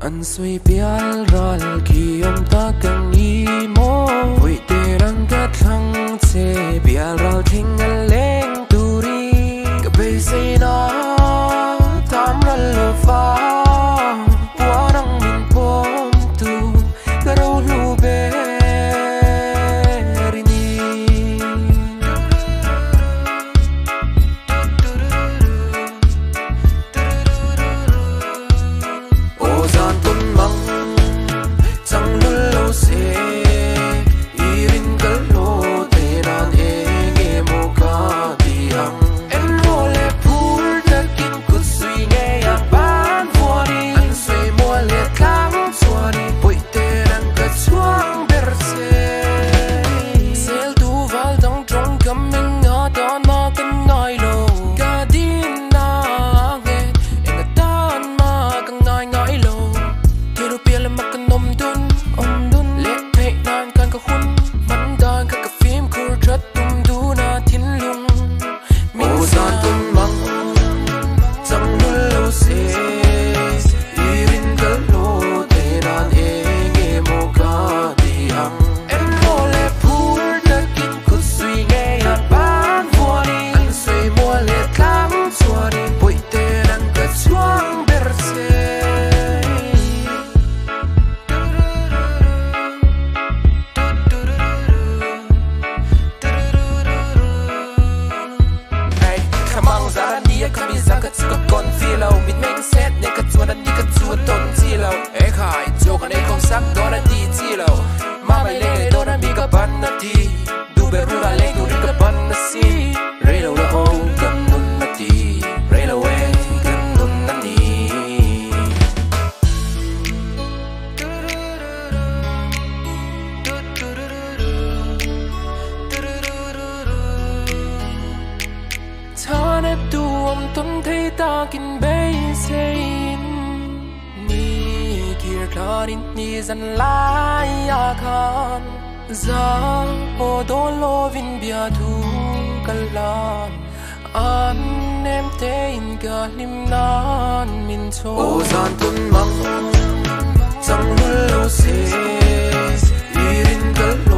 An sawi pial ral khi awm tak ang ni maw? Bawihte rang ka thlang che pial ral thleng a leng turin ka beisei na tham ral lo va puan ang min pawm tu ka rohlu ber i ni. Aw zan tawn mang chang lul lo se i rin kal hlaw te nan eng emaw ka ti ang. En maw le phur takin kut sui ngei a ban vuanin an sawi mual leh tlang chuanin pawihte rang ka chhuang ber che. Sel tu val dang tawngkam enga tan mah kan ngai lo. Ka dinna nge enga tan mah ka ngai ngai lo. Thil pian lama kan awm dun awm dun leh theih nan kan ka hun hman dan kha ka fimkhur that tum dun a thinlung min Aw zan tawn mang chang lul lo se i rin kal hlaw te nan eng emaw ka ti ang. En maw le phur takin kut sui ngei a ban vuanin an sawi mual leh tlang chuanin bawihte rang ka chhuang ber che. Hey, thlamang zara nia kha mi zang ka chu ka kon chi lo mit meng set ne ka chuan a ni ka chu a tawn chi lo e khai chaw kan ei khawm sak dawn a ti chi lo mamai leng leh dawn a mi ka ban a ti duh ber run ah leng turin ka ban a si rei lo la aw kan nun a ti rei lo e kan nun a ni. Chhana tu awm tawn thei takin beiseiin ni kir thlanin ni zan lai ah khan za pawh dawn lovin bia thu ka lan an nem tein ka hlim nan min chhawn. Aw zan tawn mang chang lul lo se i rin kal.